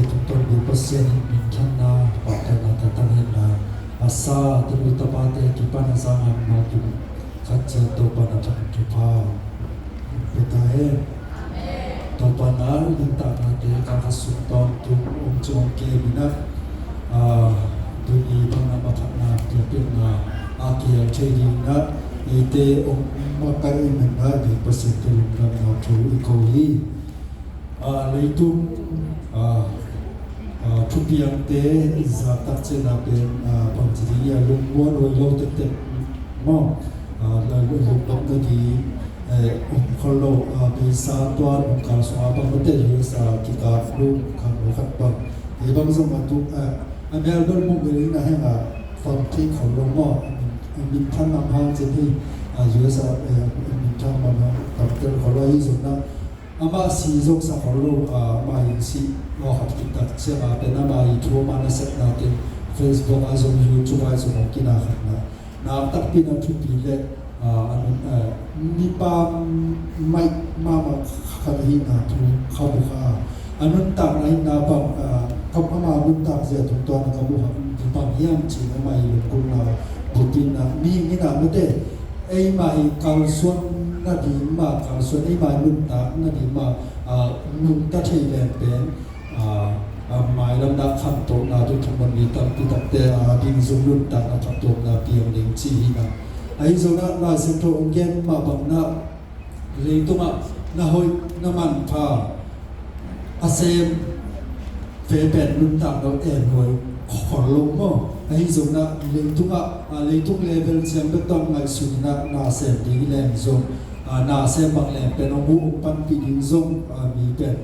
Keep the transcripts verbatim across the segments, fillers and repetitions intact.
Tungtawn ding Pasian in minthanna, pahtawinak, tangtang henna a sa, tanu tapate kipan a za ngam na kim khat ciat Topa na thak thupha pia ta hen. Topa na nuntaknate ka kha sung tawntung om ciang om kei minah, ah, tuni bang na maphatna piapilna a kial thei dingin ah eite om makaih i manna ding Pasian te lungdamna thu i ko hi. Ah, leitung, ah, ah, thupiangte zahtak ciangin ah pen, ah, bangci ding hiam, lungmuan huai lo tektek maw? Ah, la lungdam nading, eh, om khol lo, ah, beisa tuan hong kal sungah bang mate U S a kikap lum khat lo khat bang. Ei bang zong a tuk, ah, a mel bel muk bel in a heng a fam thei khol lo maw? A min, a minthan lam hang cin hi, ah, U S a, eh, a minthan lam hang tam tel khol lo hi zong na. Amah si zong sa khol lo, ah, amah in si lawh khat kik tak ciang a pen amah i thu amah na sepna teng Facebook ah zong YouTube ah zong hong kina khat na. Na takpi na thupi le, ah, a nun, ah, mipa maih mahmah khat ahihna thu kha mu kha. A nuntakna ahihna bang, ah, kam amah nuntak zia tungtawn a ka mu kha bang hiam cih amah i lungkungna bupin na mi in a mate. Eimah i kalsuan nading mah, kalsuan eimah i nuntak nading mah, ah, nungta thei leng pen, ah, ah, mailam na khantohna tu thuman mi tampi takte, ah, ding zong nuntakna khantohna piang ding ci hi na. Ahi zongin ah Lai Siangtho hong gen mah bangin ah leitungah na hoih na manpha a sem fe pen nuntak lo en huai khol lo maw? Ahi zongin ah leitungah, ah, leitung level ciang bek tawh ngaihsun in ah na sem ding hi leng zong, ah, na sem bang leng pen hong huh hong panpih ding zong, ah, mi pen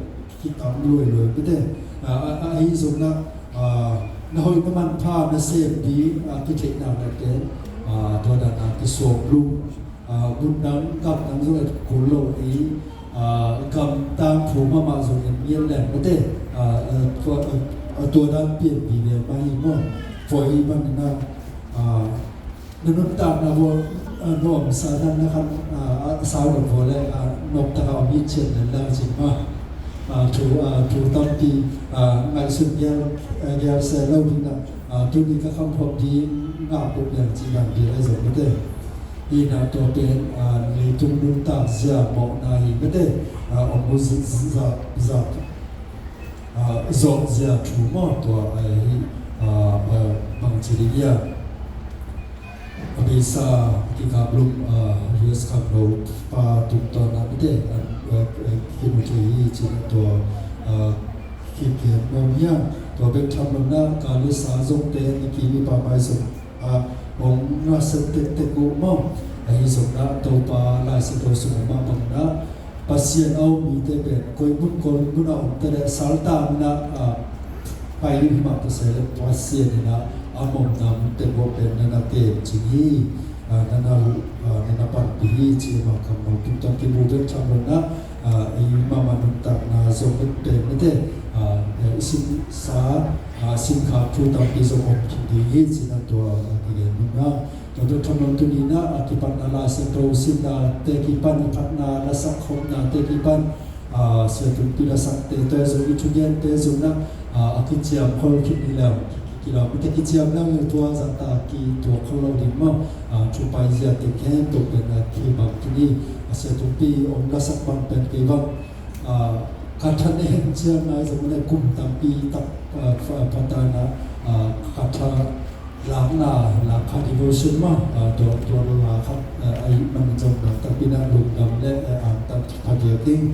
kitam luailuai mate. Ah, ah, ah, ahi zongin ah, ah, na hoih na manpha na sem ding, ah, kitheihna leh pen, ah, tua dan a kisuak lum, ah, mun dang gam dang zong et kul lo i, ah, gam tangthu mahmah zong en ngiat leng mate. Ah, ah, tua, ah, ah, tua dan pianpih ve mah hi maw? Tua hi bangin ah, ah, na nuntakna vua, ah, nuamsa na, na khan, ah, ah, sau na vua le, ah, nuamtak a om hi cian na la cin mah. Ah, thu, ah, thu tampi, ah, ngaihsun gial, ah, gial se lo ding na, ah, tuni ka kham phawk ding ngah puk liang ci dan pi lai zong mate. Hi na tua pen, ah, leitung nuntak zia mawhna hi mate, ah, om bu z-, z-, za, za, ah, zawh zia thu maw tua, ah, hi, ah, ah, bangci ding hiam. A beisa kikap lum, ah, U S kham lo pa tungtawn ah mate, ah, ah, ah, kimu thei hi cin tua, ah, kipian mawh hiam. Tua bek tham lo na ka le sa zongte ni ki mi pa mai zong, ah, hong na sep tektek uh maw. Ahi zongin ah Topa Lai Siangtho sung ah mah bangin ah Pasian a um mite pen koi mun koi mun a om te leh saltang in ah, ah, pai ding hi mah ta se leh Pasian in ah a omna mun teng uh pen na na tem cing hi, ah, na na, ah, na na panpih hi ci mah kammal tungtawn kimu bek tham lo na, ah, i mahmah nuntakna zong bek pen mate, ah, eh, i sinsa, ah, sinkhak thu tampi zong om khin ding hi ci na tua, ah, kigen nung na. Tua bek tham lo tuni na, a kipatna Lai Siangtho simnate kipan i phatna lasak khopnate kipan, ah, Sia Tumpi lasakte, tua zong i thugente zong na, ah, a kiciam khol khin hi leng. Ki, ki, kilau mite kiciam leng tua zahtak kituak khol lo ding maw. Ah, thu pai zia teng khempeuh pen a kibang khin hi. A Sia Tumpi om lasak bang pen kei bang, ah, ka tha ne hen ciang nai zong ne kum tampi tak, ah, pha, pha ta na, ah, ka tha lakna, lak kha devotion mah, ah, tua, tua lak kha, ah, ahih man zong na takpi na lungdam le, eh, angtang pha diak ding.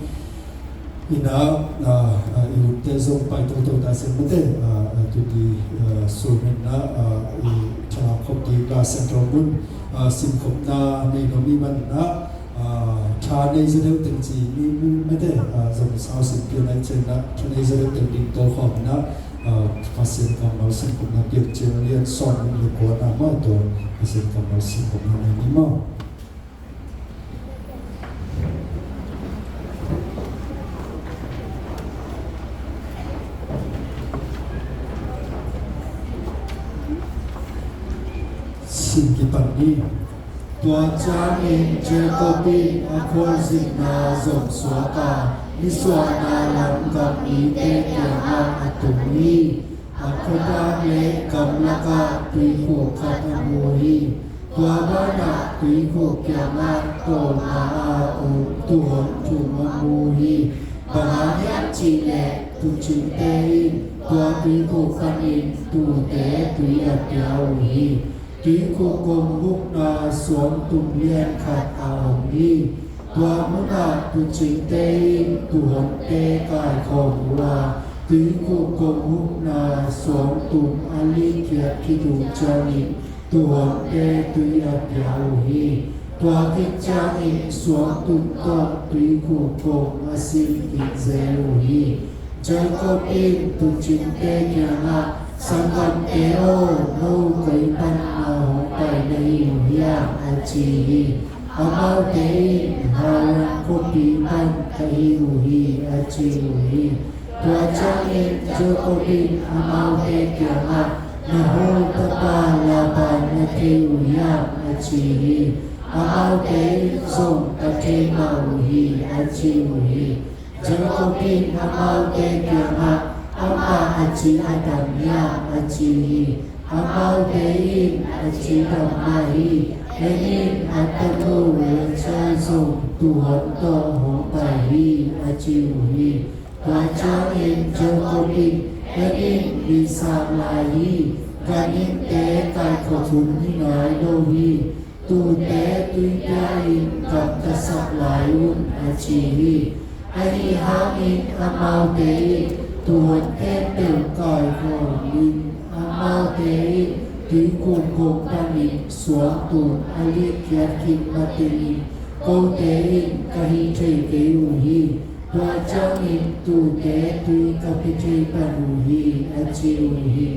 Ina, ah, ah, i utte zong pai toto ta sen mate, ah, ah, tuni, ah, sumin na, ah, i thalak khop ding Lai Siangtho mun, ah, simkhopna nei nuam i man na, ah, tha nei zaw deuh teng ci mi, mi mate, ah, zong sau sim pian ai cen na, tha nei zaw deuh teng ding to khawm na, ah, Pasian kammal simkhopna piak ciang lian sawm le kua na maw tua, Pasian kammal simkhopna nei ni maw. Sin kipan ni. Tua ciangin Jacob in a khualzinna zong suak a, Nisuahna lam gam mite kiangah a tung hi. A khuadak le gamlakah tuikhuk khat a mu hi. Tua banah tuikhuk kiangah tawlnga a om tuuhon thum a mu hi. Bang hang hiam cih leh tuucingte in tua tuikhuk panin tuute tui a pia uh hi. Tuikhuk kong hukna suangtum lian khat a om hi. Tua munah tuucingte in tuuhonte kaikhawm uh a, tuikhuk kong hukna suangtum a likkhiat khit uh ciangin tuuhonte tui a pia uh hi. Tua khit ciangin suangtum tawh tuikhuk kong a sim kik zel uh hi. Jacob in tuucingte kiangah, "Sanggamte aw, no koi pan na hong pai na hi uh hiam?" a ci hi. Amaute in, "Haran khuapi pan ka hi uh hi," a ci uh hi. Tua ciangin Jacob in amaute kiangah, "Na hu tapa Laban na thei uh hiam?" a ci hi. Amaute in zong, "Ka thei mah uh hi," a ci uh hi. Jacob in amaute kiangah, "Amah a ci a dang hiam?" a ci hi. Amaute in, "A ci dang mah hi. En in, a tanu Rachel zong tuuhon tawh hong pai hi," a ci uh hi. Tua ciangin Jacob in, "En in, mi sang lai hi. Ganhingte kaikhawm hun hi nai lo hi. Tuute tui pia-in gamta sak lai un," a ci hi. Ahi hangin amaute in tuuhon khempeuh kaikhawmin amaute in tuikhuk kong panin suangtum a likkhiat khit matengin, "Kote in ka hih thei kei uh hi. Tua ciangin tuute tui ka pia thei pan uh hi," a ci uh hi.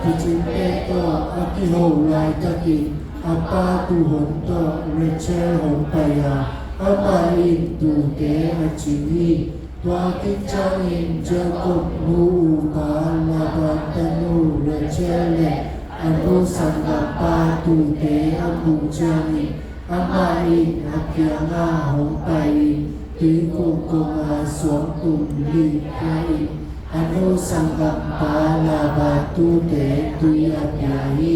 Tuucingte tawh a kiho laitakin a pa tuuhon tawh Rachel hong pai a, amah in tuute a cing hi. Tua khit ciangin Jacob nu upa Laban tanu Rachel le a nu sanggampa tuute a muh ciangin, amah in a kiangah hong pai-in tuikhuk konga suangtum li pia-in a nu sanggampa Laban tuute tui a pia hi.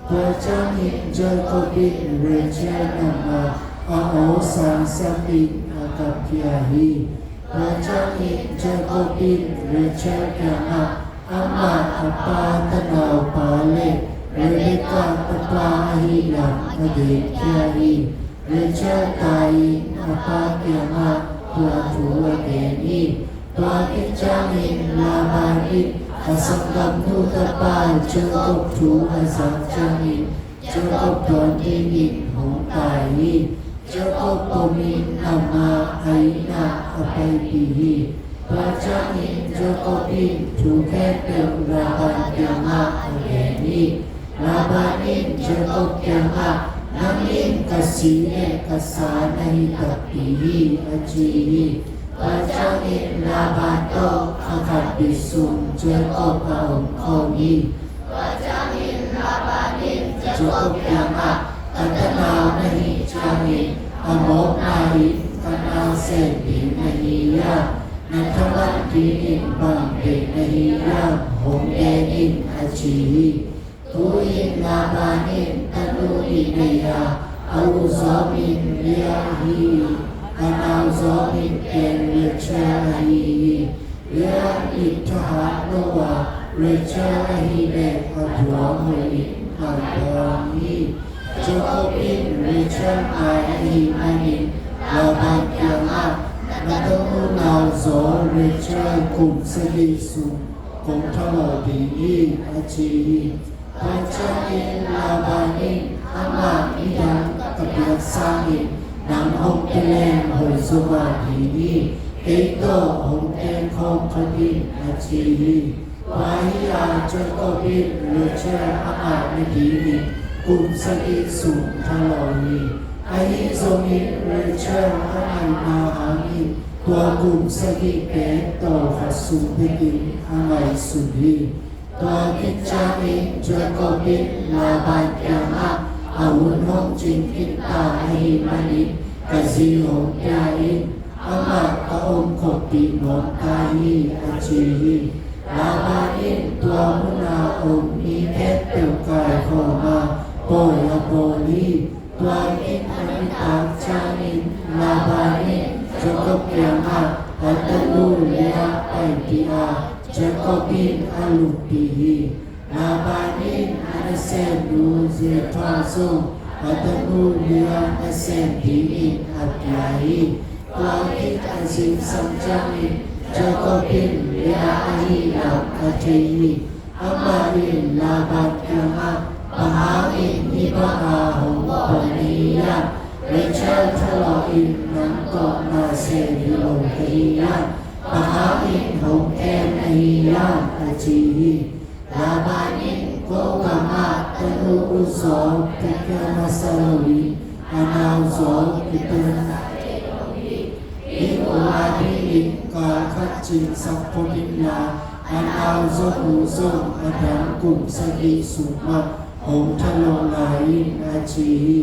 Tua ciangin Jacob in Rachel nam a, a aw sangsakin a kapkhia hi. Tua ciangin Jacob in Rachel kiangah, "Amah a pa tanaupa le Rebekah tapa ahih lam a genkhia hi." Rachel tai-in a pa kiangah tua thu a gen hi. Tua khit ciangin Laban in a sanggamnu tapa Jacob thu a zak ciangin Jacob dawn dingin hong tai hi. Jacob pomin nam a, a inn ah a paipih hi. Tua ciangin Jacob in thu khempeuh Laban kiangah a gen hi. Laban in Jacob kiangah, "Nang in ka si le ka sa na hi takpi hi," a ci hi. Tua ciangin Laban tawh kha khat bit sung Jacob a omkhawm hi. Tua ciangin Laban in Jacob kiangah, "Ka tanau na hih ciangin a mawkna in ka na sem ding na hi hiam? Na thaman dingin bang deih na hi hiam? Hong gen in," a ci hi. Tu-in Laban in tanu nih nei a, a u zawmin Leah hi, a nau zawmin pen Rachel ahi hi. Leah in thahat lo a, Rachel ahih leh a buang hoih in ngaihbaang hi. Jacob in Rachel ngai ahih manin Laban kiangah, "Na tanu nau zaw Rachel kum sagih sung kong thalawh ding hi," a ci hi. Tua ciangin Laban in, "Amah midang ka piak sangin nang hong pia leng hoih zaw mah ding hi. Kei tawh hong teng khawm khat in," a ci hi. Tua hi-a Jacob in Rachel a ngaih nadingin kum sagih sung thalawh hi. Ahi zongin Rachel a ngaihna hangin tua kum sagih pen tawlkhat sung bekin a ngaihsun hi. Tua khit ciangin Jacob in Laban kiangah, "A hun hong cing khinta ahih manin ka zi hong pia in. Amah ka om khopih nuam ta hi, a ci hi. Laban in tua muna om mi khempeuh kaikhawm a, pawi a bawl hi. Tua khit a nitak ciangin Laban in Jacob kiangah a tanu Leah paipih a, Jacob in a luppih hi. Laban in a nasemnu Zilpah zong a tanu Leah nasem dingin a pia hi. Tua khit a zingsang ciangin Jacob in Leah ahi lam a thei hi. Amah in Laban kiangah, "Bang hangin hih banga hong pua na hi hiam? Rachel thalawh in nang tawh na sem hi lo ka hi hiam? Bang hangin hong khem na hi hiam?" a ci hi. Laban in, "Ko gamah tanu utzaw pia masa loin a nauzaw kipia masa kei lo hi. Hih u a dingin kal khat cingsak phot inla, a nauzaw nu zong a dang kum sagih sung mah hong thalawh lai in," a ci hi.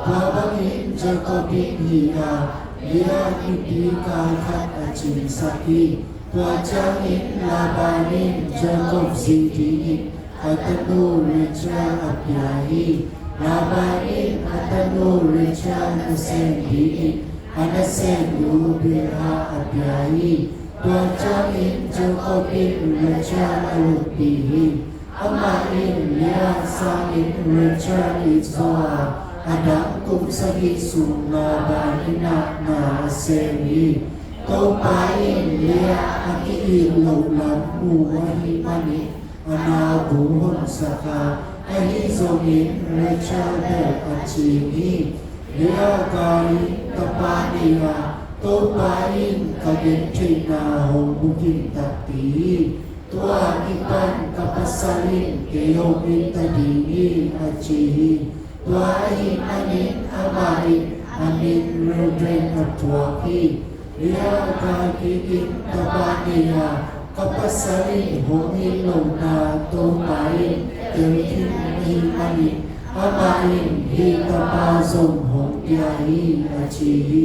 Tua bangin Jacob in hih a, Leah mipi kal khat a cingsak hi. Tua ciangin Laban in Jacob zi dingin a tanu Rachel a pia hi. Laban in a tanu Rachel nasem dingin a nasemnu Bilhah a pia hi. Tua ciangin Jacob in Rachel a luppih hi. Amah in Leah sangin Rachel it zaw a, a dang kum sagih sung Laban inn ah na a sem hi. Topa in Leah a ki-it loh lam mu ahih manin a nau bu honsak a, ahi zongin Rachel bel a cing hi. Leah gal in tapa nei a, Topa in ka gentheihna hong bukim takpi hi. Tua kipan ka pasal in kei hong it ta ding hi, a ci hi. Tua ahih manin amah in a min Reuben a phuak hi. Leah gal kikin tapa nei a, ka pasal in hong it lohna Topa in tel khin ahih manin amah in hih tapa zong hong pia hi, a ci hi.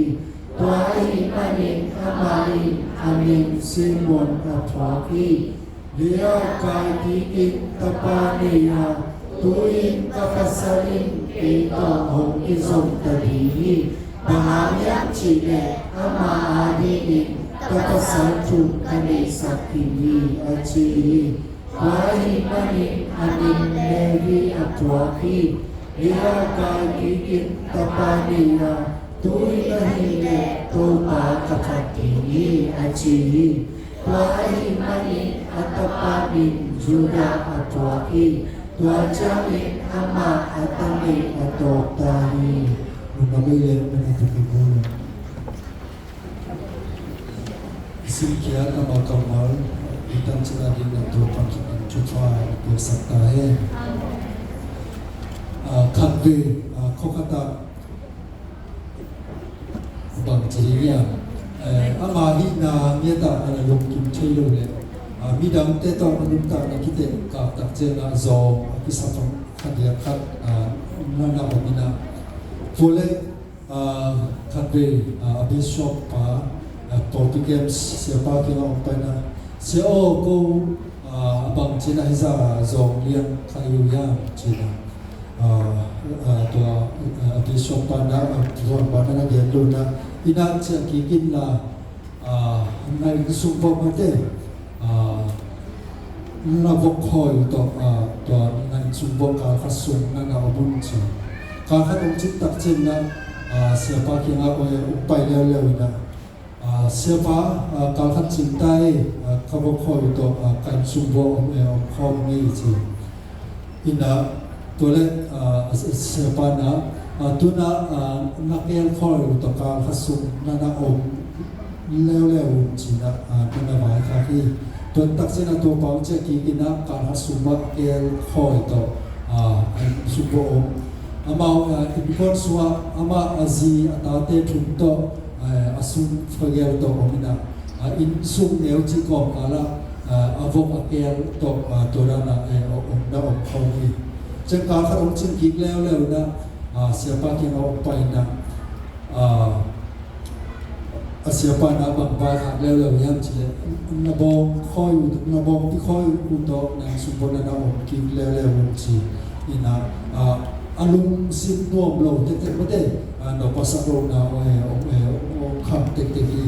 Tua ahih manin amah in a min Simeon a phuak hi. Leah gal kikin tapa nei a, tu-in ka pasal in kei tawh hong kizom ta ding hi. Bang hang hiam cih leh amah a dingin ka pasal thum ka neihsak khin hi, a ci hi. Tua ahih manin a min Levi a phuak hi. Leah gal kikin tapa nei a, tu-in ahih leh Topa ka that ding hi, a ci hi. Tua ahih manin a tapa min Judah a phuak hi. Tua ciangin amah a ta neih a tawp ta hi. Nunam ei leh na na tuki bul. Simkhia kammal kammal i tan cina ding na tua pan thupha i puaksak ta hen. Ah, khat ve, ah, khua khat ah bang ci ding hiam? Eh, ama hihna ngiat ah a na lungkim thei lo leh, ah, midangte tawh a nuntakna kitehkap tak ciangin ah zawng a kisap khat le khat, ah, na na om in ah. Tua leh, ah, khat vei, ah, a bishop pa, ah, Portugal siapa kiangah hong paina, "Sia aw, ko, ah, a bang cin ah hih zah zawng liang kha hi uh hiam?" ci-in ah, ah, ah, tua, ah, a bishop pa na, ah, tua pa na na gen lo in ah, "I nak ciah kik inla, ah, na inn sung vuah mate, ah, na vok khawi uh tawh, ah, tua na inn sung vuah kal khat sung na na om un," ci. Kal khat hong cin tak ciangin ah, ah, siapa kiangah hong pai leuleu in ah, "Ah, siapa, ah, kal khat cing ta ei, ah, ka vok khawi uh tawh, ah, ka inn sung vuah om, eh, om khawm ing ei," ci. In ah, tua leh, ah, a, a, siapa in ah, ah, tu-in ah, ah, na keel khawi uh tawh kal khat sung na na om leuleu un, ci-in ah, ah, na na vaikhak hi. Tua tak ciangin ah tua pa hong ciah kik in ah kal khat sung mah keel khawi tawh, ah, a inn sung vuah om. Amau, ah, innkuan sungah amah, a zi, a tate thum tawh, eh, a sung fagel tawh om in ah, a inn sung neu cih kawmkal ah, eh, a vok a keel tawh, eh, tua dan ah, eh, om na om khawm hi. Ciang kal khat hong cin kik leuleu in ah, ah, siapa kiangah hong pai in ah, ah, A siapa in ah bang vaikhak leuleu hiam cih leh, na bawng khawi uh, na bawngpi khawi uh tawh nang sung panin ah na om kik leuleu un ci. In ah, ah, a lungsim nuam lo tektek mate, ah, nop a sak lohna, eh, om, eh, om kham tektek hi.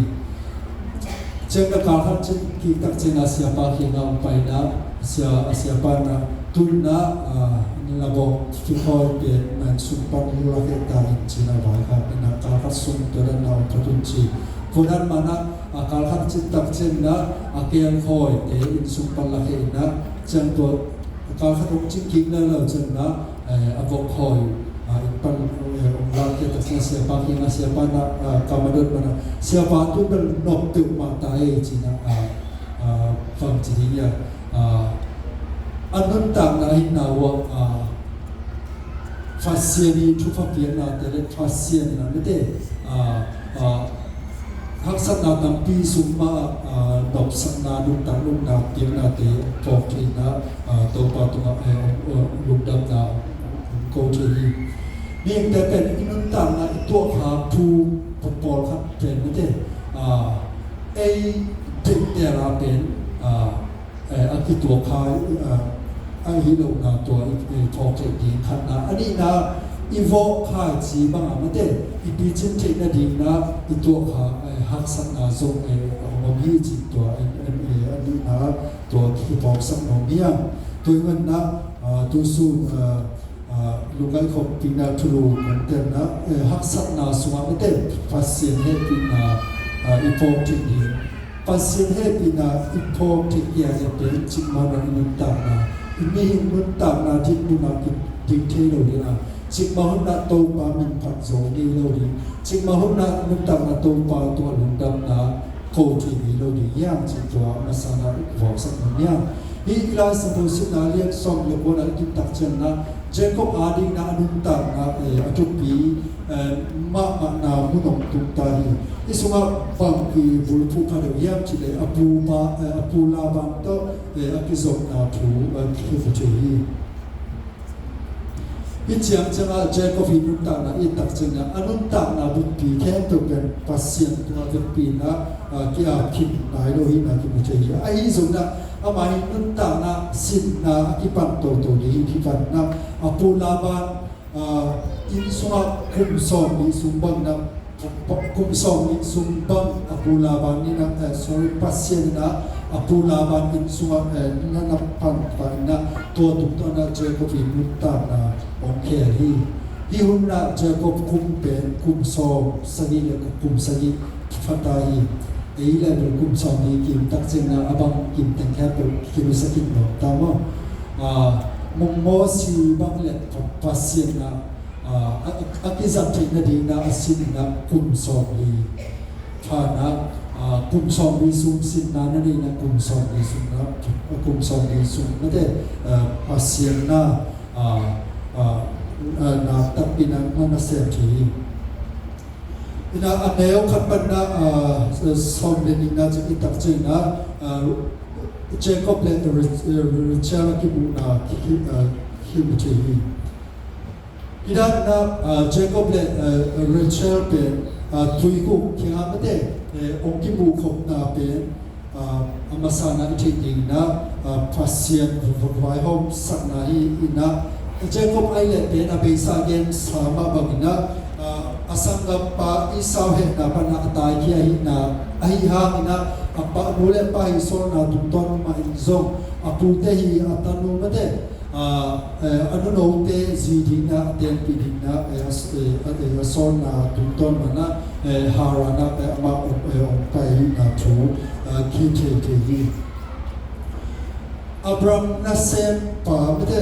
Ciang na kal khat cin kik tak ciang a siapa kiangah hong pai in ah, sia, a siapa in ah, tu in ah, ah, na bawngpi khawi pen nang sung pan lakhia ta in ci in ah vaikhak in ah kal khat sung tua dan in ah om khat un ci. Tua dan mah in ah, a kal khat cin tak ciang in ah, a keel khawite inn sung pan lakhia in ah, ciang tua a kal khat hong cin kik leuleu ciang in ah, eh, a vok khawi, ah, inn pan, eh, hong lakhia tak ciang a siapa kiangah, siapa in ah, ah, kam a dot mah in ah, siapa tu bel nop peuhmah ta ei ci in ah, ah, ah, bang ci ding hiam, ah, a nuntakna hi in ah, ah, Pasian i thupha piaknate le Pasian in ah mate, ah, ah, haksatna tampi sung mah, ah, nopsakna, nuntak nopna piaknate phawk thei in ah, ah, Topa tungah, eh, ah, lungdamna ko thei hi. Mihingte pen i nuntakna i tuahkhak thu pawlkhat pen mate, ah, ei deihte la pen, ah, eh, a kituak khai, eh, ahi lohna tua i, i phawk theih ding khatna. A nihna, i vawh khai ci bangah mate, i picin theih nadingin ah i tuahkhak, eh, haksatna zong, eh, a om hi ci tua, eh, eh, a nihna tua kiphawksak nuam hi a. Tua ahih manin ah, ah, tu sun, ah, ah, lungngaih khawmpihna thulu kan tenna, eh, haksatna sungah mate Pasian hehpihna, ah, i phawk theih ding. Pasian hehpihna i phawk theih hi a, pen cikmah hun ah i nuntakna, i mihing nuntakna dinmun ah kiding thei lo ding a, cikmah hun ah Topa min phat zo ngei lo ding, cikmah hun ah nuntakna Topa tungah lungdamna ko thei ngei lo ding hi hang cih tua a masa in ah i phawksak nuam hi hang. Hih i Lai Siangtho Simna lian sawm le kua ah i tun tak ciangin ah Jacob adingin ah a nuntakna, eh, a thupi, eh, mahmahna mun hong tung ta hi. Hih sungah bang i bulphuh kha deuh hiam cih leh a pu pa, eh, a pu Laban tawh, eh, a kizopna thu, eh, kimu thei hi. Hih ciang ciangah Jacob i nuntakna i et tak ciangin ah a nuntakna buppi khempeuh pen Pasian tungah vekpi in ah, ah, ki-ap khin nai lo hi in ah kimu thei hi. Ahi zongin ah amah i nuntakna sinna a kipan toto ding hi. Kipan in ah a pu Laban, ah, inn sungah kum sawmnih sung bang in ah, kum sawmnih sung bang a pu Laban in ah, eh, sorry, Pasian in ah a pu Laban inn sungah, eh, na, na pan pah in ah tua tungtawn ah Jacob i nuntakna hong khel hi. Hih hun ah Jacob kum pen kum sawmsagih le kum sagih pha ta hi. Ei le bel kum sawmnih kim tak ciangin ah a bang kim teng khempeuh kinusia khin nuam ta maw. Ah, mong mawsi bang le Pasian in ah, ah, a, a, a kizat theih nadingin ah a sin in ah kum sawmli pha in ah, ah, kum sawmli sung sinna na neih in ah kum sawmli sung in ah, kum sawmli sung mate, ah, Pasian in ah, ah, ah, ah, nak takpi in ah na, na sem thei hi. In ah a neu khat pan in ah, ah, sawm le nihna ciang i et tak ciangin ah, ah, Jacob le Ra-, Ra-, Rachel a kimuhna ki, ah, kimu thei hi. Hih dan in ah, ah, Jacob le, ah, Rachel pen, ah, tuikhuk kiangah mate, eh, hong kimuh khopna pen, ah, a masa in ah i theih dingin ah, ah, Pasian va, va, vaihawmsakna hi in ah, Jacob ahih leh pen a beisa gensa mah bangin ah, ah, a sanggampa Esau hehna pan ah a taikhia ahihna ahi hangin ah, a pa, nu le pa hih sawlna tungtawn mah in zong a pute hi a tanu mate, ah, eh, a nunote zi dingin ah, a tenpih dingin ah, eh, a s-, eh, a, eh, a sawlna tungtawn mah in ah, eh, Haran ah, eh, amah, eh, hong pai ahihna thu, ah, kithei thei hi. Abraham nasempa mate,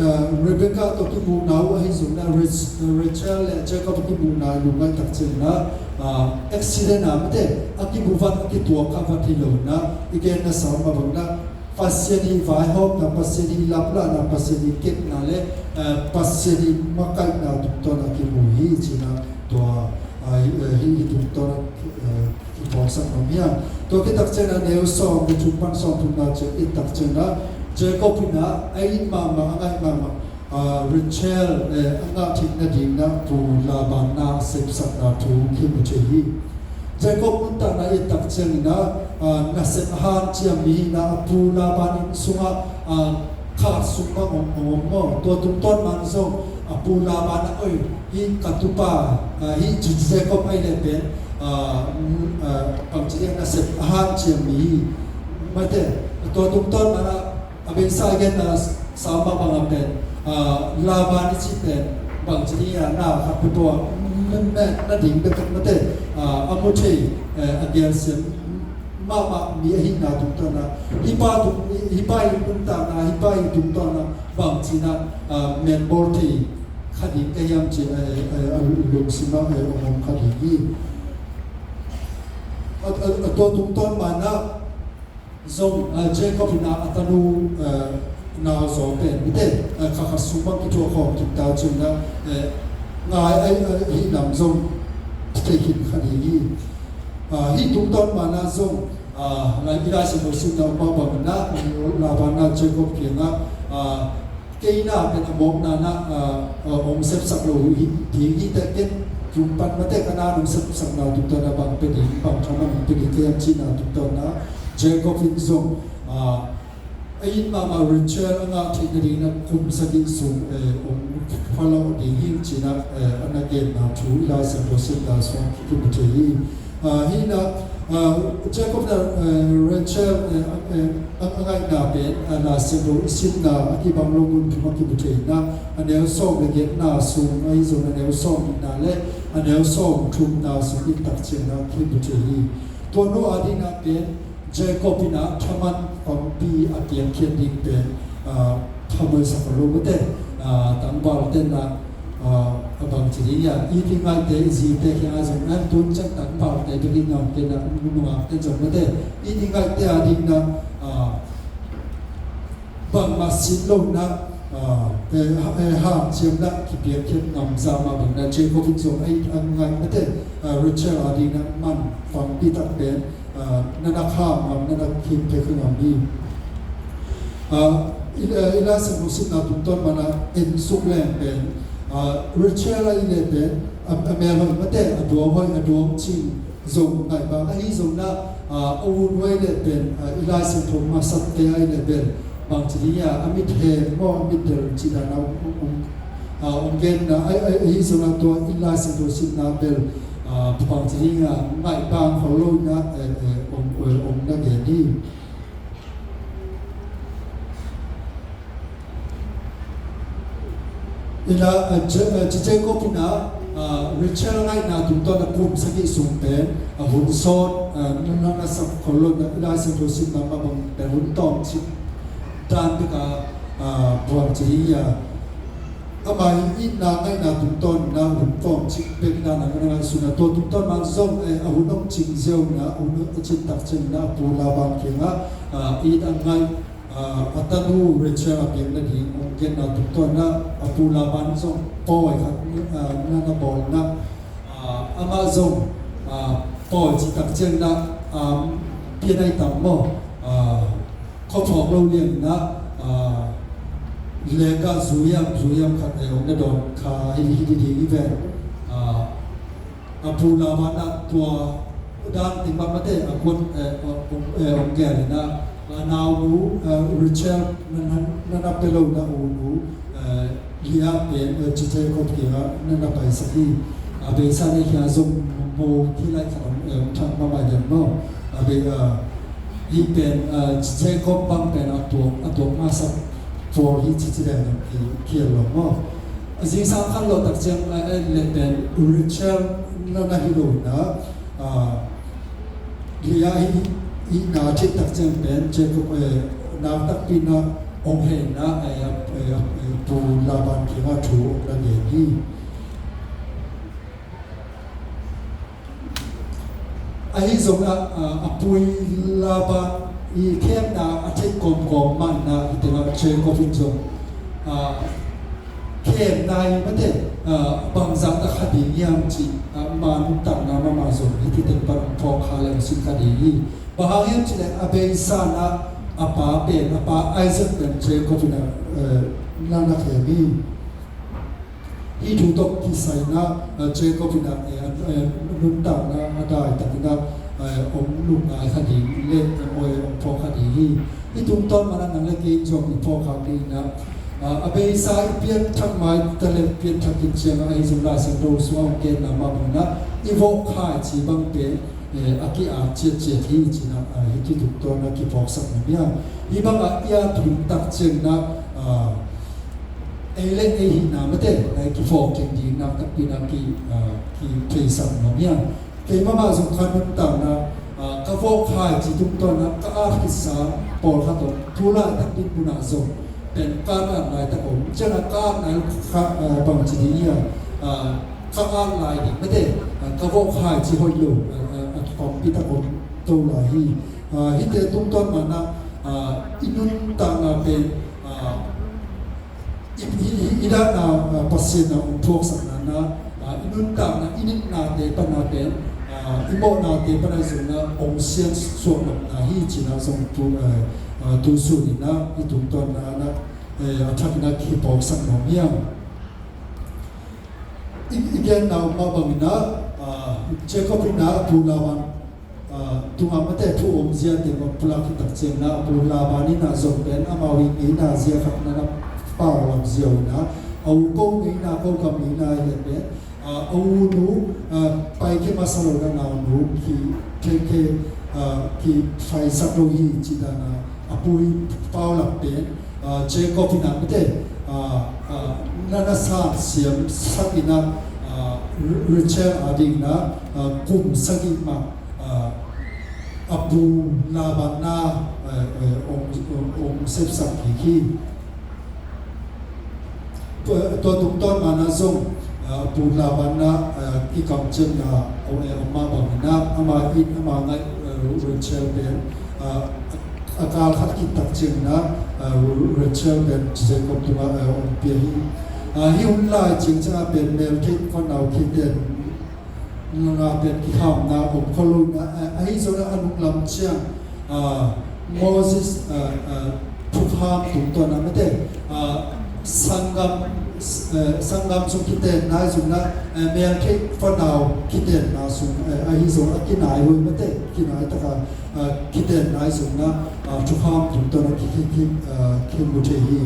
ah, Rebecca tawh kimuhna uh ahi zongin ah, Rach-, Rachel le Jacob kimuhna lungngaih tak ciangin ah, ah, accident ah mate, a kimu vat, a kituak kha vat hi lo in ah, i genna sa mah bangin ah, Pasian i vaihawmna, Pasian i laplahna, Pasian i kepna le, eh, Pasian i makaihna tungtawn a kimu hi ci-in ah tua, ah, hi, eh, hi, hi tungtawn a, eh, kiphawksak nuam hi a. Tua khit tak ciangin ah neu sawm le thum pan sawm thumna ciang i et tak ciangin ah Jacob in ah a it mahmah, a ngaih mahmah, ah, Rachel, eh, a ngah theih nadingin ah pu Laban na a sepsakna thu kimu thei hi. Jacob nuntakna i et tak ciangin ah, ah, nasep a hanciam mi hi-in ah, a pu Laban inn sungah, ah, kha sung bang hong, hong om maw. Tua tungtawn man zong a pu Laban ah, oi, hih ka tupa, ah, hih Jacob ahih leh pen, ah, mm, ah, bangci ding, nasep a hanciam mi hi. Mate, tua tungtawn man ah, a beisa i genna Salm ah bang a pen, ah, Laban i cih pen bangci ding hiam, na khat peuhpeuh ah, na, na, na ding bek mate, ah, a mu thei, eh, a gelsiam mahmah mi ahihna tungtawn ah, hih pa tung, hih pa i nuntakna, hih pa i tungtawn ah bangci-in ah, ah, metbawl thei kha ding ka hiam cih, eh, eh, a lungsim ah, eh, hong om kha ding hi. A, a, a tua tungtawn man ah zong, ah, Jacob in ah a tanu, ah, nau zaw pen, mite, ah, kha khat sung bang kithuah khawm khin ta ciangin ah, eh, ngai, ai, ai, hih lam zong thei khin kha ding hi. Ah, hih tungtawn man ah zong, ah, lai, i Lai Siangtho simna uh mah bangin ah, Laban in ah Jacob kiangah, ah, kei na pen a mawkna-in ah, ah, ah, hong sepsak lo hi, hi, hi teh, ken tung pan mate, ka na'n hong sepsakna tungtawn ah bang pia ding, bang thaman hong pia ding ka hiam cihna tungtawn ah Jacob in zong, ah, a it mahmah Rachel a ngah theih nadingin ah kum sagih sung, eh, hong phalawh ding hi ci-in ah, eh, a na genna thu i Lai Siangtho simna sungah kimu thei hi. Ah, hi-in ah, ah, Jacob in ah, eh, Rachel, eh, eh, a, a ngaihna pen, ah, Lai Siangtho i simna a kibang lo mun thum ah kimu thei-in ah, a neu sawm le giatna sung, ahi zongin a neu sawm nihna le a neu sawm thumna sung i et tak ciangin ah kimu thei hi. Tua nu adingin ah pen Jacob in ah thaman pumpi a piakkhiat ding pen, ah, thamuaisak lo mate, ah, tangvalte in ah, ah, a bangci ding hiam, it i ngaihte, i zite kiangah zong, an tun ciang tangvalte bek in ah, ken ah, nungakte zong mate, it i ngaihte adingin ah, ah, bangmah sin lo-in ah, ah, eh, ha-, eh, hanciam in ah kipiakkhiat ngam zah mah bangin ah Jacob in zong a it a ngaih mate, ah, Rachel adingin ah man pumpi tak pen, ah, na na kham ngam, na na khim pek ngam hi. Ah, i, ah, i Lai Siangtho simna tungtawn man ah en suk leng pen, ah, Rachel ahih leh pen, a, a mel hoih mate, a duang hoih, a duang cing zong ngaih bang, ahi zongin ah, ah, a u nu ahih leh pen, ah, i Lai Siangtho masatte ahih leh pen, bangci ding hiam, a mit hem maw, a mit del cih dan ah, um, um, ah, hong gen in ah, a, a, ahi zongin ah tua i Lai Siangtho simna bel, ah, bangci ding hiam, ngaih bang khol lo-in ah, eh, eh, hong, eh, hong na gen hi. In ah, ah, Ja-, ah, Ja-, Jacob in ah, ah, Rachel ngaihna tungtawn ah kum sagih sung pen, ah, hun sawt, ah, na, na, na sap khol lo-in ah, i Lai Siangtho simna mah bang pen hun tawmcik dan bek a, ah, buang ci hi a. Ama i itna ngaihna tungtawn in ah hun tawmcik bek in ah na, na, na ngaihsun a, tua tungtawn mah zong, eh, a hun hong cing ziau in ah, a hun a cin tak ciangin ah a pu Laban kiangah, ah, it a ngaih, ah, a tanu Rachel a piak nading hong genna tungtawn ah a pu Laban zong pawi khat, ah, na, na bawl in ah, ah, amah zong, ah, pawi cih tak ciangin ah, ah, pia nai tam maw, ah, khuaphawk lo liang in ah, ah, lek ah zuiam, zuiam khat, eh, hong na dawn kha hi, hi, hi, hi, hi ven. Ah, a pu Laban ah tua dan teng mah mate, a kuat, eh, eh, hong, eh, hong gel in ah, a naunu, eh, Rachel na, na, na, na pia lo in ah, a unu, eh, Leah pen, eh, ci Jacob kiangah na, na paisak hi. A beisa in ah hih a zong mo thei lai khat om, eh, om thak mahmah hiam maw. A bei, ah, hih pen, ah, ci Jacob bang pen a tuak, a tuak masa pawl hi ci ci leng, eh, khial lo maw. A zingsang khat lawh tak ciang, ah, eh, le pen Rachel na, na hi lo in ah, ah, Leah hi, hi na thei tak ciang pen Jacob, eh, nak takpi in ah hong hehna, eh, eh, eh, pu Laban kiangah thu hong na ngen hi. Ahi zongin ah, ah, a pu Laban i khemna a theih kawmkawm mah in ah, hih tengah Jacob in zong, ah, khemna hi mate, ah, bangzah tak kha ding hiam cih, ah, ama nuntakna mahmah zong hih teng pan hong phawk kha leng sin kha ding hi. Bang hang hiam cih leh a beisa in ah a pa pen, a pa Isaac pen Jacob in ah, eh, na, na khem hi. Hih thu tawh kisai in ah, eh, Jacob in ah, eh, eh, nuntakna a dai takin ah, eh, om lum ngai kha ding le, eh, om phawk kha ding hi. Hih tungtawn mah in ah nang le kei in zong i phawk khak ding in ah, ah, a beisa i pianthak mai ta le pianthak kik ciang ah, ahi zong Lai Siangtho sungah hong genna mah bangin ah, i vawh khaici bang pen, eh, a ki-at ciatciat hi ci-in ah, ah, hih tungtawn ah kiphawksak nuam hi hang. Hih bangah i at hun tak ciangin ah, ah, ei le ei hihna mate, eh, kiphawk kik ding nakpi-in ah ki, ah, kipheisak nuam hi hang. Keimah mah zong ka nuntakna, ah, ka vawh khaici tungtawn ah ka at khitsa pawlkhat om. Tu laitak dinmun ah zong pen ka at laitak om. Ciangah ka at lai kha, ah, bangci ding hiam, ah, ka at lai ding mate, ah, ka vawh khaici hoih lo, ah, ah, a kipampi tak om to lai hi. Ah, hihte tungtawn mah in ah, ah, i nuntakna pen, ah, i, i, i, i dan a, ah, Pasian in ah hong thuaksakna in ah, ah, i nuntakna, i nitnate pan ah pen, ah, i mawhnate pan ah zong in ah hong siansuak nopna hi ci-in ah zong tu, ah, ah, tu sun in ah i tungtawn ah in ah, eh, a thak in ah kiphawksak nuam hi hang. I, i genna mah bangin ah, ah, Jacob in ah a pu Laban, ah, tungah mate thu om ziate mah pulak khit tak ciangin ah a pu Laban in ah zong pen amau ii ngeina zia khat na na paulap ziau in ah, a u ko ngeina, ko gam ngeina hi leh pen, ah, a u nu, ah, pai khia masa lo in ah naunu ki, ki, ki, ah, kipaisak lo hi ci-in ah a pu ii paulap pen, ah, Jacob in ah mate, ah, ah, na na sansiam sak in ah, ah, Rachel adingin ah, ah, kum sagih mah, ah, a pu Laban na, ah, ah, hong, hong, hong sepsak kik hi. Tua, tua tungtawn mah in ah zong, ah, a pu Laban na, ah, kikamciamna, ah, eh, om mah bangin ah, ama it, ama ngaih, ah, Rachel pen, ah, a kal khat khit tak ciangin ah, ah, Rachel pen Jacob tungah, ah, hong pia hi. Ah, hih hun lai ciang ciangah pen meltheih fanau khiten nga pen kikhamna om khol lo in ah, ah, ahi zongin ah a nunglam ciang, ah, Moses, ah, ah, thukham tungtawn ah mate, ah, sanggam, ah, sanggam sung kitenna ahi zongin ah, ah, meltheih fanau kitenna sung, ah, ahi zong a kinai huai mate, kinai tak a, ah, kitenna ahi zongin ah, ah, thukham tungtawn ah ki, ki, ki, ah, kimu thei hi.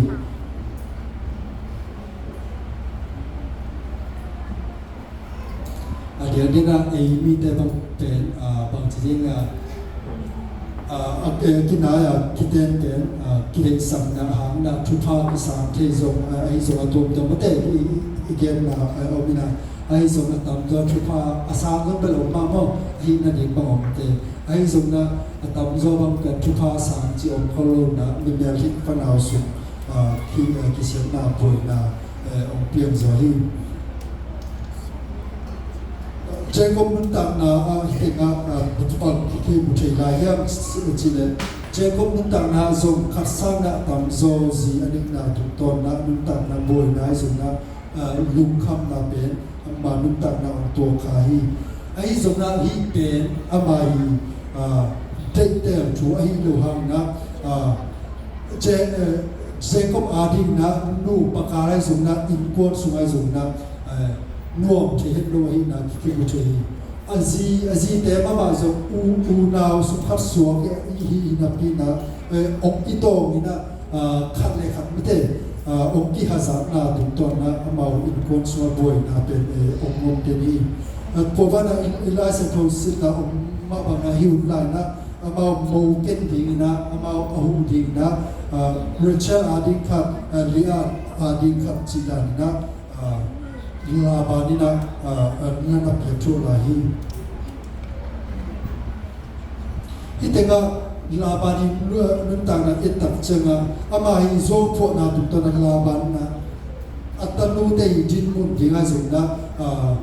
A diakdiak in ah ei mite bang pen, ah, bangci ding, ah, ah, a, eh, kinai a kiten pen, ah, kideihsakna hangin ah thupha kisang thei zong, ah, ahi zong a tuamtuam mate i, i, i genna, ah, om in ah, ahi zong a tamzaw thupha a sang zong bel om mah maw, ahih nading bang om te. Ahi zongin ah a tamzaw bang pen thupha sang ci om khol lo in ah, mi meltheih fanau sung, ah, ki, ah, kisiatna buaina, eh, hong piang zaw hi. Jacob nuntakna, ah, hih tengah, ah, bang kimu thei lai hiam cih leh, Jacob nuntakna zong khat sangin ah a tamzaw zi a neihna tungtawn in ah nuntakna buaina ahi zongin ah, ah, lungkhamna pen ama nuntakna hong tuak kha hi. Ahi zongin ah hih pen ama ii, ah, deihtel thu ahi lo hangin ah, ah, Je-, eh, Jacob adingin ah nu pakal ahi zongin ah innkuan sung ahi zongin ah, eh, nuam thei het lo ahihna kimu thei hi. A zi, a zite mahmah zong u, unau sung khat suak hi, hi, hi napi in ah, eh, hong kitawng in ah, ah, khat le khat mite, ah, hong kihazatna tungtawn in ah amau innkuan sungah buaina pen, eh, hong om kei hi. Ah, tua banah i, i Lai Siangtho simna om mah bangin ah hih hun lai in ah amau mo ken dingin ah, amau a huh dingin ah, ah, Rachel ading khat, ah, Leah ading khat cih dan in ah, ah, Laban in ah, ah, ah, na na piak thuah lai hi. Hih tengah Laban ii nu-, nuntakna i et tak ciangah ama ii zuauphuahna tungtawn ah Laban in ah a tanute ii dinmun ding ahi zongin ah, ah,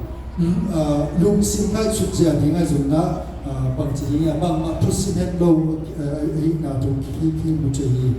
ah, lungsim ngaihsut zia ding ahi zongin ah, ah, bangci ding hiam, bangmah thusim het lo, ah, ahihna thu ki, ki, kimu thei hi.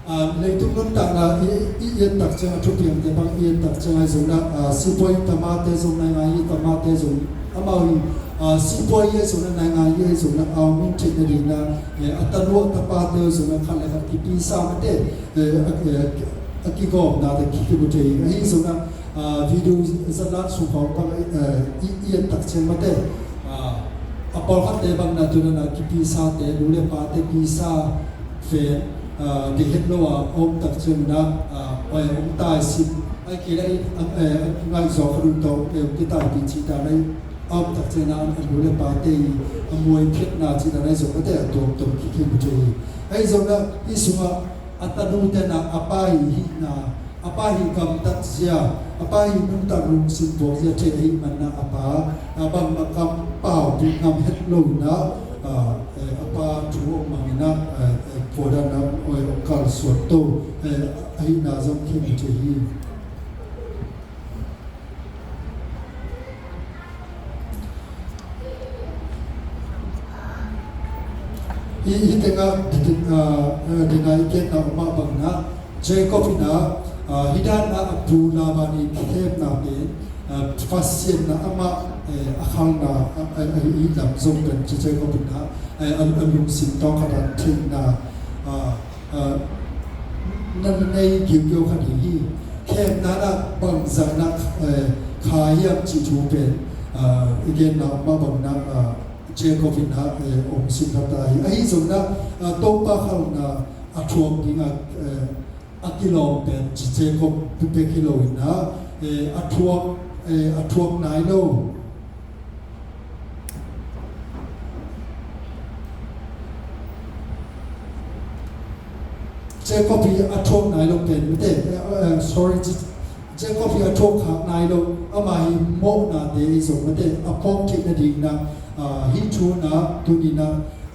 Ah, leitung nuntakna i, i, i et tak ciang, a thupiangte bang i et tak ciang ahi zongin ah, ah, sipuai tamate zong, naingan i tamate zong, amau ii, ah, sipuai ahi zongin ah, naingan i ahi zongin ah, au min theih nadingin ah, eh, a tanu a tapate zong ah khat le khat kipisa mate, eh, a, eh, a kigawmnate ki, kimu thei hi. Ahi zongin ah, Ah, video zatlan sung khawng bang, eh, i, i et tak ciang mate, ah, a pawlkhatte bang na tu na na kipisate, nu le pate pisa fen, ah, deih het lo a om tak ciang na, ah, oi om tai sim, ai kei lai, eh, ngai zaw kha dun tawh, eh, kitai pi ci ta lai, a om tak ciang na, a nu le pate i, a muai phetna ci ta lai zaw mate, a tuam tuam ki, ki mu te hi. Ai zaw na, i sungah, a tanute na, a pa hi hihna, a pa hi gamtat zia, a pa hi nuntak lungsim buak zia thei ahih man na a pa, a bangmah kam pau pi ngam het lo na, a, eh, a pa thu hong mang in a, eh, eh, puadan na, oi, hong kal suak to, eh, ahihna zong khen thei hi. Hi, hi tengah, ah, ah, dena i genna om mah bang na, Jacob in a, ah, hi dan a a pu Laban i khemna pen, ah, Pasian na amah, eh, a khalna, ah, ah, ah, i lam zong pen ci Jacob in a, eh, a, a lungsim tawng khat a theihna, ah, ah, na nei giugiau khat hi hi. Khemna na bangzah na, eh, kha hiam cih thu pen, ah, i genna mah bang na, ah, Jacob in a, eh, hong sim khat ta hi. Ahi zong na, ah, Topa khalna a thuak ding a, eh, a kilawm pen ci Jacob bek hi lo in a, eh, a thuak, eh, a thuak nai lo. Jacob hi a thuak nai lo pen mate, eh, eh, sorry, Jacob hi a thuak khak nai lo, ama hi mawhnate i zong mate, a phawk theih nading na, ah, hi thu na, tuni na,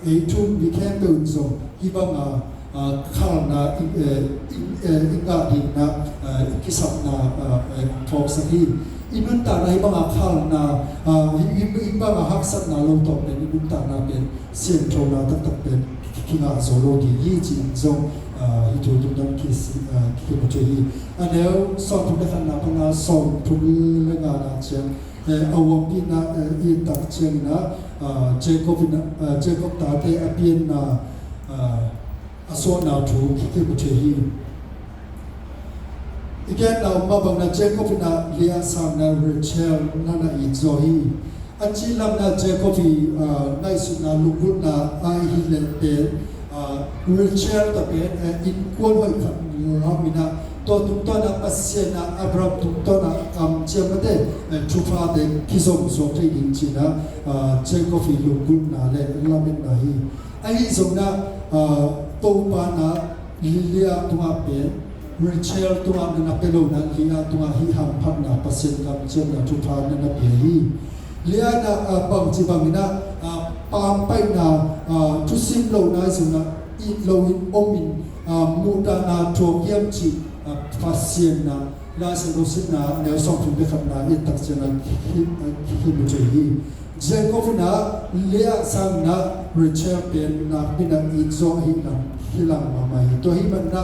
ei thu mi khempeuh in zong, hi bang a, ah, khalna, i, eh, i, eh, i ngah ding na, ah, i kisapna, ah, eh, phawksak hi. I nuntakna hi bang a khalna, ah, hi, hi, hi bang a haksatna lo tawh pen, i nuntakna pen, siangthona taktak pen kingah zo lo ding hi ci-in zong, ah, hi thu tung dang ki si, ah, ki mu thei hi. A neu sawmthum le khatna pan a sawmthum le ngana ciang, eh, a uampihna, eh, i tak ciangin a, ah, Jacob in a, ah, Jacob tate a pianna, ah, a suahna thu ki, ki mu thei hi. I genna om mah bang na Jacob in a Leah sangna Rachel na na it zaw hi. A cilam na Jacob i, ah, ngaihsutna lunggulhna a i hi leh pen, ah, Rachel ta pen, eh, innkuan hoih khat lam in a, tua tungtawn a Pasian a Abraham tungtawn a kamciam mate, eh, thuphate kizom suak thei ding ci-in a, ah, Jacob i lunggulhna le lametna hi. Ahi zong na, ah, Topa na Leah tungah pen, Rachel tungah na na pia lo na, Leah tungah hih hamphatna Pasian kamciamna thupha na na pia hi. Leah na, ah, bangci bangin a, ah, pampaihna, ah, thusim lo na zong na, it lo in om in, ah, muhdahna thuak hiam cih, ah, Pasian na, Lai Siangtho simna, neu sawmthum le khatna, i tak ciang a, hi, hi, hi mu thei hi. Jacob in a Leah sangin a Rachel pen nakpi in a it zaw ahih lam, hi lam mahmah hi. Tua ahih manin a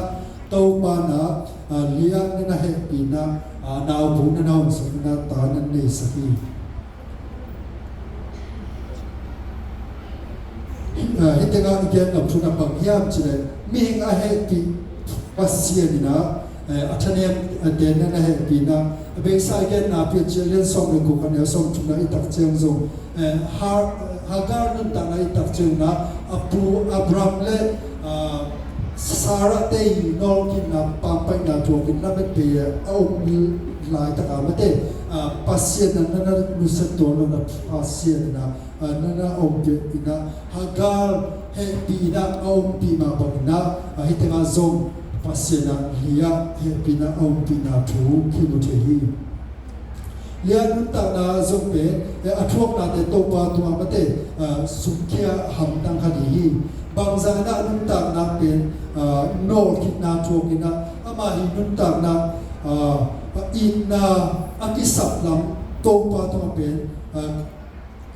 Topa in a, ah, Leah na na hehpihna, ah, naupang na na honsak in a ta na neisak hi. Hi, ah, hi tengah i gen lam thu na bang hiam cih leh mihing a hehpih Pasian in a, eh, a thanem, eh, te na na hehpihna. A beisa i genna Piancil lian sawm le guk a neu sawmthumna i tak ciang zong, eh, Har-, Hagar nuntakna i tak ciang na, a pu Abraham le, ah, Sarah te i nawlkhinna pampaihna thuakin lamet pei a om laitak a mate, ah, Pasian na na na nusia tuan lo na Pasian in a, ah, na na ompih in a, Hagar hehpih in a, a ompih mah bangin a, ah, hi tengah zong Pasian a Leah hehpih in a, a ompihna thu ki mu thei hi. Leah nuntakna zong pen, eh, a thuaknate Topa tungah mate, ah, sumkhia hamtang kha ding hi. Bangzah in a nuntakna pen, ah, nawlkhinna thuak in a, ama hi nuntakna, ah, itna a kisap lam Topa tungah pen, ah,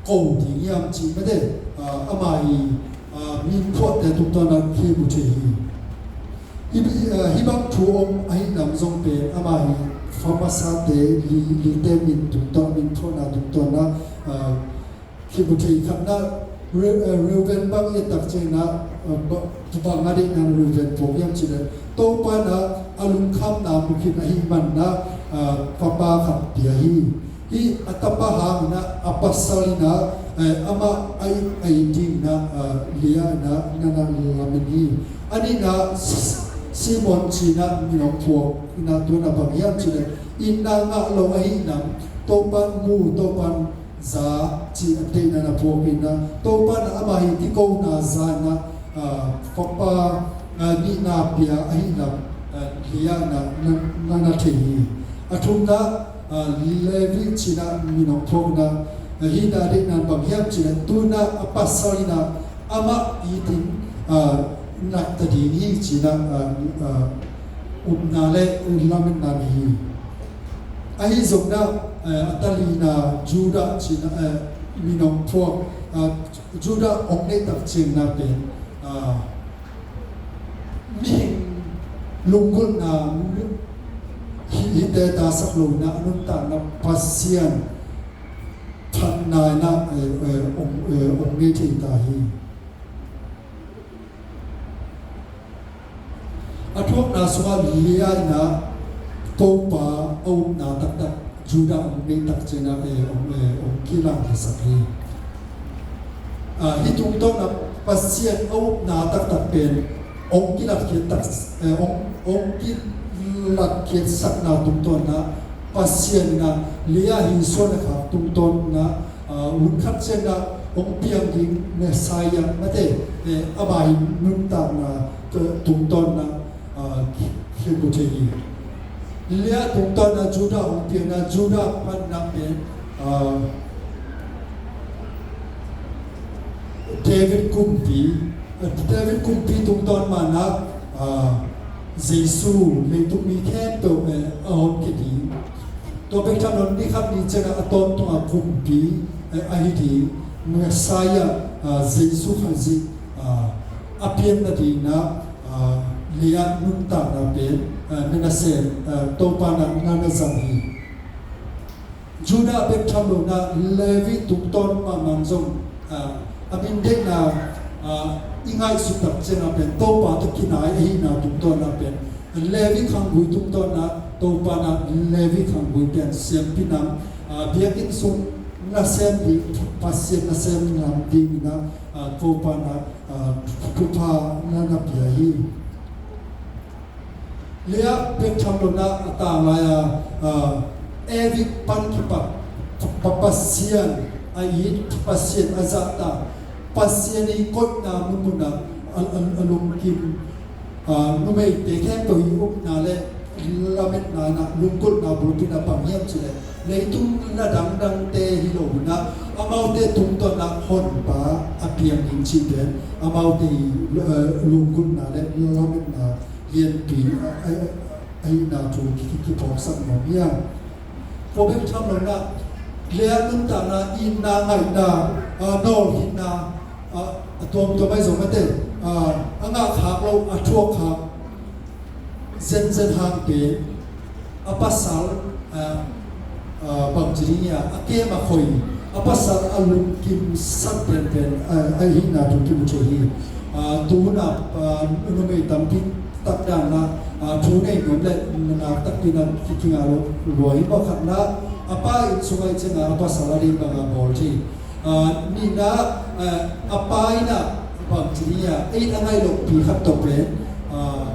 ko ding hiam cih mate, ah, ama hi, ah, min phuahte tungtawn a ki mu thei hi. Hi, ah, hi bang thu om ahih lam zong pen ama hi fa masate li, lite min tungtawn, min phuahna tungtawn a, ah, ki mu thei khatna, Reu-, eh, Reuben bang i et tak ciangin ah, eh, ba-, bang a deihna Reuben phawk hiam cih leh, Topa in ah a lungkhamna mu khin ahih manin ah, eh, fapa khat pia hi. Hih a tapa hangin ah a pasal in ah, eh, amah a it, a it dingin ah, eh, Leah in ah na na lamen hi. A nihna Si-, Simeon ci-in ah min hong phuak in ah, tu-in ah bang hiam cih leh, itna ngah lo ahih lam, Topa'n mu, Topa'n za cih a deihna na phuak in ah, Topa'n ah amah hih kikona za in ah, ah, fapa, ah, nihna pia ahih lam, ah, Leah in ah na, na, na thei hi. A thumna, ah, Levi ci-in ah min hong phuak in ah, ah, hih na deihna bang hiam cih leh, tu-in ah a pasal in ah amah it in, ah, nat ta ding hi ci-in ah, ah, ah, upna le lametna nei hi. Ahi zongin ah, eh, a talina Judah ci-in ah, eh, min hong phuak, eh, Judah hong neih tak ciangin ah pen, eh, mihing lunggulhna hi, hihte tasak lo-in ah a nuntakna Pasian phatna in ah, eh, eh, hong, eh, hong nei thei ta hi. A thuakna sungah Leah in ah Topa a upna taktak Judah hong neih tak ciangin ah, eh, hong, eh, hong kilang khiasak hi. Ah, hih tungtawn ah Pasian a upna taktak pen hong kilatkhiat tak, eh, hong, hong kilatkhiatsakna tungtawn ah Pasian in ah Leah hih suan a khak tungtawn ah, ah, hun khat ciangin ah hong piang ding Messiah, mate, eh, amah hih nuntakna tu-, tungtawn ah, ah, khe-, khe-, khe-, thei hi. Leah tungtawn ah Judah hong piang ah, Judah phatna pen, ah, David kumpi, ah, David kumpi tungtawn mah in ah, ah, Jesu leitung mi khempeuh, eh, a honkhia ding. Tua bek tham lo-in ni khat ni ciangin ah a tawntung a kumpi, eh, ahi ding Messiah, ah, Jesu Khazih, ah, a piang nadingin ah, ah, Leah nuntakna pen, ah, na nasem, ah, Topa in ah na na zang hi. Judah bek tham lo-in ah Levi tungtawn mahmah in zong, ah, a min deihna, ah, i ngaihsut tak ciangin ah pen Topa tawh kinai ahihna tungtawn ah pen Levi khanggui tungtawn ah Topa in ah Levi khanggui pen siampi nam, ah, biakinn sung nasem ding, Pasian nasem nam dingin ah, ah, Topa in ah, ah, thupha na na pia hi. Leah bek tham lo-in ah a tanglai-a, ah, David pan kipat Pa-, Pasian a it, Pasian a zahtak, Pasian ii koihna munmun ah a, a, a lungkim, ah, numeite khempeuh ii upna le lametna in ah lunggulhna bulpi in ah bang hiam cih leh, leitung na dangdangte hi lo-in ah amaute tungtawn ah Honpa a piang ding cih pen amaute ii, ah, lunggulhna le lametna lianpi, ah, ah, ahihna thu ki, ki, kiphawksak nuam hi. Tua bek tham lo-in ah Leah nuntakna, itna, ngaihna, ah, nawlkhinna, ah, a tuamtuam ahi zong mate, ah, a ngah khak lo, a thuak khak zenzen hang pen a pasal, ah, ah, bangci ding hiam, a kem a khoi, a pasal a lungkimsak penpen, ah, ahihna thu kimu thei hi. Ah, tu hun ah, ah, numei tampi tak dan ah, ah, thu nei nuam le nak takpi in ah ki, kingah lo lua hi. Pakhatna, a pa inn sung ah i ciangin ah a pasal a deih bang a bawl thei. Ah, nihna, ah, a pa in ah bangci ding hiam, a it a ngaih loh pi khat tawh pen, ah,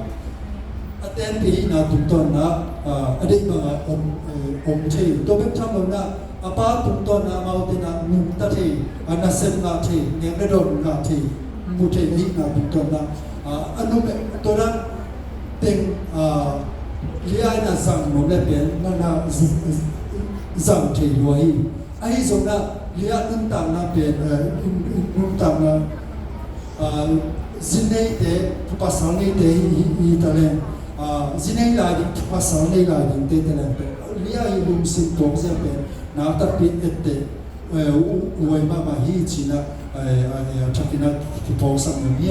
a tenpih ahihna tungtawn ah, ah, a deih bang a om, eh, om thei. Tua bek tham lo-in ah a pa tungtawn ah amaute in ah nungta thei, ah, nasem ngah thei, nek le dawn ngah thei, mu thei ahihna tungtawn ah, ah, a numei, tua dan teng, ah, Leah in ah zang nuam le pen na na z-, z-, zang thei lua hi. Ahi zongin ah Leah nuntakna pen, eh, nun-, nun-, nuntakna, ah, zi neite, pasal neite hi, hi, hi ta leng, ah, zi nei lai ding, pasal nei lai dingte ta leng pen Leah ii lungsim tuak zia pen nak takpi etteh, eh, u-, u-, uai mahmah hi ci-in ah, eh, eh, eh, a thakin ah kiphawksak nuam hi.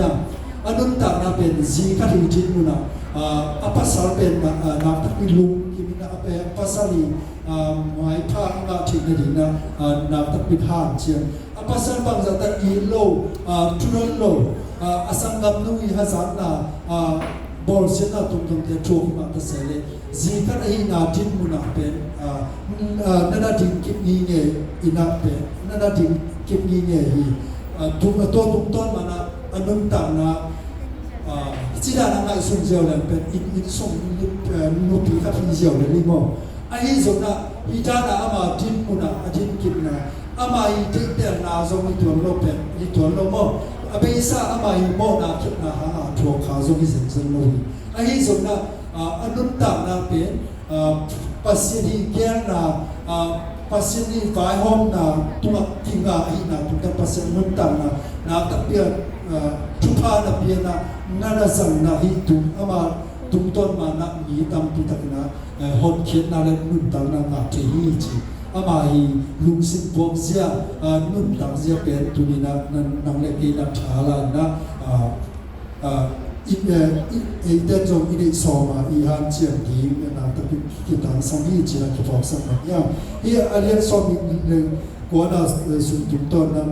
A nuntakna pen zi khat hi ding mun ah, ah, a pasal pen, ah, ah, nak takpi lungkim in ah, a pe-, pasal ii, ah, maipha a ngah theih nadingin ah, ah, nak takpi hanciam. A Pasal bangzah tak it lo, ah, thudon lo, ah, a sanggamnu i hazatna, ah, bawlsiatna tuamtuamte thuak hi mah ta se leh, zi khat ahihna dinmun ah pen, ah, ah, na na ding kip ngingei in ah pen, na na ding kip ngingei hi. Ah, tua tungtawn mah in ah a nuntakna, ah, ci dan a ngaihsun ziau leng pen, inn, inn sung, eh, nupi khat hi ziau lel hi maw. Ahi zongin ah, hih dan a ama dinmun ah a dinkipna, ama i deihtelna zong hi tuan lo pen, hi tuan lo maw. A beisa ama i mawhna khepna hang a thuak kha zong hi zenzen lo hi. Ahi zongin ah, ah, a nuntakna pen, ah, Pasian i geelna, ah, Pasian i vaihawmna tungah kinga ahihna tungah Pasian nuntakna, na takpi a, ah, thupha na piakna, na na zangna hi tung, ama tungtawn mah in ah mi tampi takin ah, eh, hotkhiatna le nuntakna ngah thei hi ci. Ama i lungsim puakzia, ah, nuntakzia pen tuni in ah nang, nang le kei in ah tha la in ah, ah, ah, i, eh, i, eite zong i neih sawm a i hanciam ding, eh, na takpi kitangsam hi ci in ah kiphawksak mah hi. Hih a lian sawm nih le kua na, eh, sung tungtawn in ah,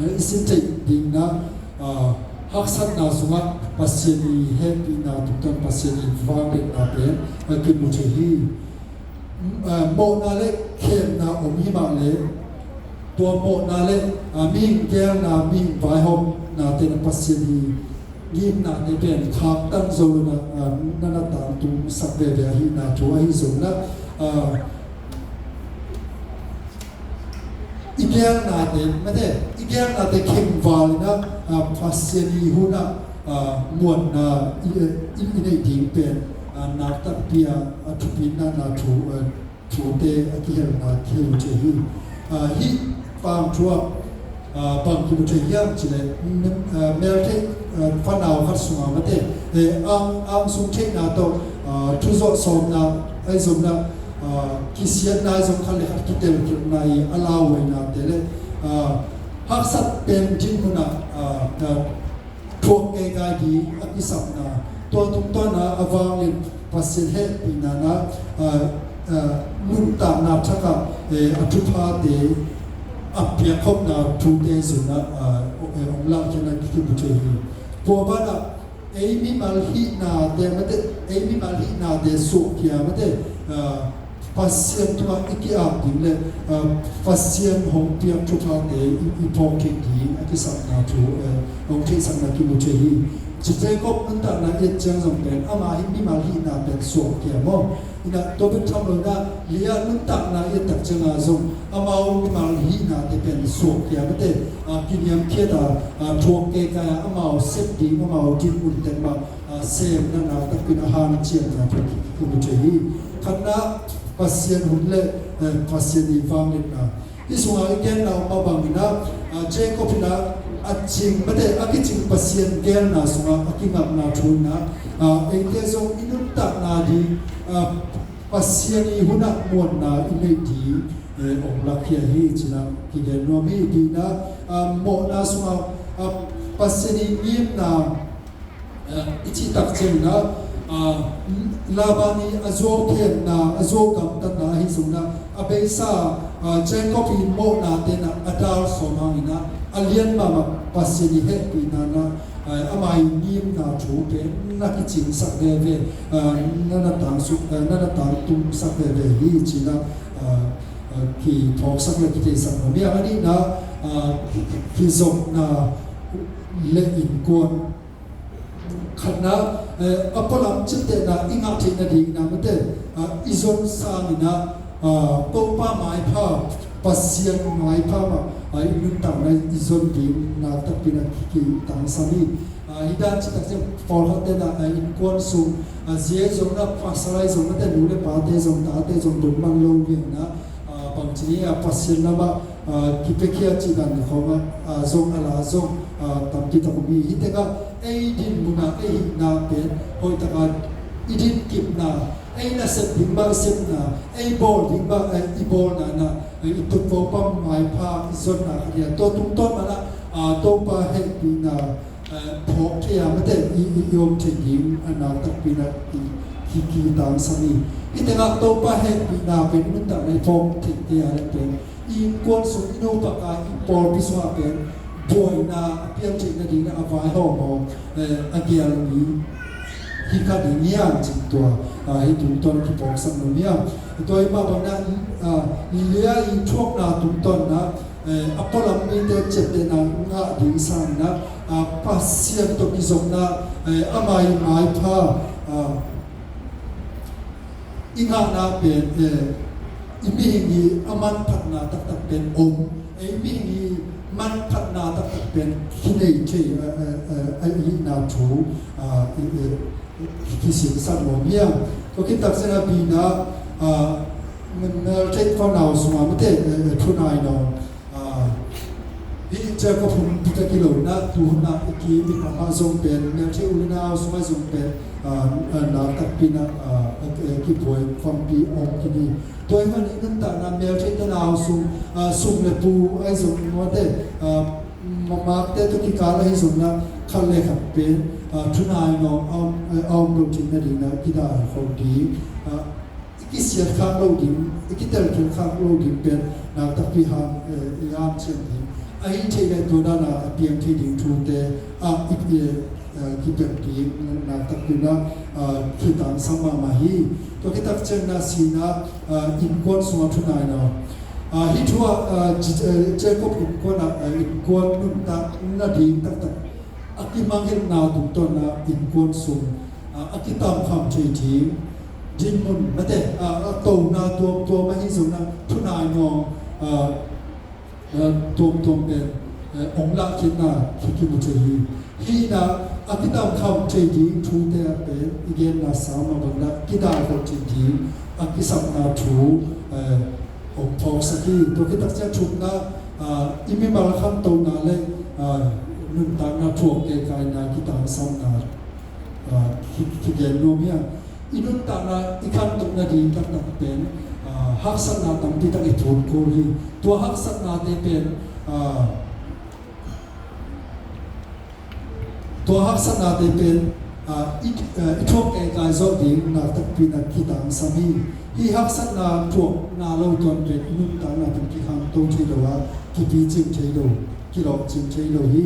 eh, i sim theih ding in ah, ah, haksatna sungah Pasian i hehpihna tungtawn Pasian i vangliatna pen, eh, kimu thei hi. Eh, mawhna le khemna om hi mah leh, tua mawhna le, ah, mihing geelna, mihing vaihawmnate in ah Pasian i ngimnate pen khaktan zo lo in ah, ah, na na tangtungsak veve ahihna thu ahi zongin ah, ah, i geelnate, mate, i geelnate khengval in ah, ah, Pasian i hun ah, ah, muanna i, i, i neih ding pen, ah, na takpi a, a thupina na thu, ah, thute a kihelna kihel thei hi. Ah, hih pang thu ah, ah, bang kimu thei hiam cih leh, mm, ah, meltheih, ah, fanau khat sungah mate, eh, ang, angsung theihna tawh, ah, thuzawh sawmna, ahi zongin ah, ah, kisiatna ahi zong khat le khat kitelkhialhna i a lauhuainate le, ah, haksat pen dinmun ah, ah, ah, thuak keikai ding a kisapna, tua tungtawn a a vanglian Pasian hehpihna in ah, ah, ah, nuntakna thak ah, eh, a thuphate a piakkhopna thute zong in ah, ah, eh, hong lahkhiatna kimu thei hi. Tua banah ei mimal hihnate, mate, ei mimal hihnate suahkhia, mate, ah, Pasian tungah i ki-ap ding le, ah, Pasian hong piak thuphate i, i phawk theih ding a kisapna thu, eh, hong theihsakna kimu thei hi. Ci Jacob nuntakna i et ciang zong pen, ama hih mimal hihna pen suahkhia maw. In ah tua bek tham lo in ah, Leah nuntakna i et tak ciang a zong, amau mimal hihnate pen suahkhia, mate, ah, kiniamkhiat a, ah, thuak keikai a, amau sep ding, amau dinmun teng mah, ah, semna, na takpi in a hanciamna thu kimu thei hi. Khatna, Pasian hun le, eh, Pasian i vangliatna. Hih sungah i genna om mah bangin ah, ah, Jacob in ah a cing, mate, a kicing Pasian geelna sungah a kingakna thu in ah, ah, eite zong i nuntakna ding, ah, Pasian i hun ah muanna i neih ding, eh, hong lakkhia hi ci in ah kigen nuam hi. Tua in ah, ah, mawhna sungah, ah, Pasian i ngimna, eh, i cih tak ciangin ah, ah, Laban i a zuau khemna, a zuau gamtatna ahi zongin ah, a beisa, ah, Jacob i mawhnate in ah a dal sawm hangin ah, a lian mahmah Pasian i hehpihna in ah, ah, ama i ngimna thu pen na kicingsak veve, ah, na na tangsuk, ah, na na tangtungsak veve hi ci in ah, ah, ah, kiphawksak le kitheisak nuam hi. A nihna, ah, kizopna le innkuan. Khatna, eh, a pualam ciamtehna i ngah theih nading in ah, mate, ah, i zon sangin ah, ah, Topa maipha, Pasian maipha mah, ah, i nuntakna i zon ding na takpi in ah ki, kitangsam hi. Ah, hih dan cih tak ciang pawlkhatte in ah, ah, innkuan sung, ah, zi ahi zongin ah, pasal ahi zongin ah, mate, nu le pate zong, tate zong don man lo hi in ah, ah, bangci ni, ah, Pasian lamah, ah, kipiakhia cih dan khawng ah, ah, zong a la zong, ah, tampi tak om hi. Hih tengah ei dinmun ah ei hihna pen hoih tak a i dinkipna, ei nasep ding mah sepna, ei bawl ding mah, eh, i bawlna in ah, eh, i tutpawh pam maipha i zonna khat hi a, tua tungtawn mah in ah, ah, Topa hehpihna, eh, phawk thei a, mate, i, i, i om thei ding a na takpi in ah ki, ki, kitangsam hi. Hih tengah Topa hehpihna pen i nuntakna i phawk theih kei a leh pen innkuan sung, i nupa ka, i pawlpi sungah pen buaina a piang theih nading a vaihawm hawm, eh, a gial mi hi kha ding hiam cih tua, ah, hih tungtawn a kiphawksak nuam hiam. Tua hi mah bangin ah, Leah i thuakna tungtawn ah, eh, a pualam mite ciaptehna ngah ding sangin ah, Pasian tawh kizopna, eh, ama i maipha, ah, i ngahna pen, eh, i mihing i a manphatna taktak pen om, eh, i mihing i manphatna taktak pen kinei thei, eh, eh, eh, a hihna thu, ah, i, eh, kisinsak nuam hiam. Tua khit tak ciangin a bina, ah, meltheih fanau sungah mate, eh, eh, thunai no. Ah, hih Jacob hun pi tak hi lo in ah, tu hun ah i ki mipa mah zong pen, meltheih u le nau sungah zong pen, ah, ah, nak takpi in ah, ah, eh, kibuai fampi om khin hi. Tua ahih manin i nuntakna meltheih te nau sung, ah, sung le pu ahi zong mate, ah, ma-, makte tawh kikal ahi zong in ah khat le khat pen, ah, thunai no a om, eh, a om lo theih nading in ah kidai khol ding. Ah, i kisiat khak loh ding, i kitelkhial khak loh ding pen nak takpi hang, eh, i hanciam ding. Ahih theih leh tua dan a a piang thei ding thute ah i, eh, eh, kipiak ding nak takpi in ah, ah, kitangsam mahmah hi. Tua khit tak ciangin ah sin ah, ah, innkuan sungah thunai no. Ah, hih thu ah, ah, J-, eh, Jacob innkuan ah, ah, innkuan nuntak nading taktak a kimangngilhna tungtawn ah innkuan sung, ah, a kitamkham thei ding dinmun mate, ah, a tona tuamtuam ahi zong in ah thunai no, ah, ah, tuamtuam pen, eh, hong lahkhiatna ki, kimu thei hi. Hih in ah a kitamkham thei ding thute ah pen i genna sang mah bangin ah kidai khol thei ding a kisapna thu, eh, hong phawksak hi. Tua khit tak ciang thumna, ah, i mimal khantohna le, ah, nuntakna thuak keikaina kitangsamna, ah, ki, kigen nuam hiam. I nuntakna i khantoh nading taktak pen, ah, haksatna tampi tak i tun kul hi. Tua haksatnate pen, ah, Tua haksatnate pen, ah, i, ah, i thuak keikai zawh ding nak takpi in ah kitangsam hi. Hih haksatna thuakna lo tuan pen i nuntakna pen kikhangto thei lo a, kipicing thei lo, kilawhcing thei lo hi.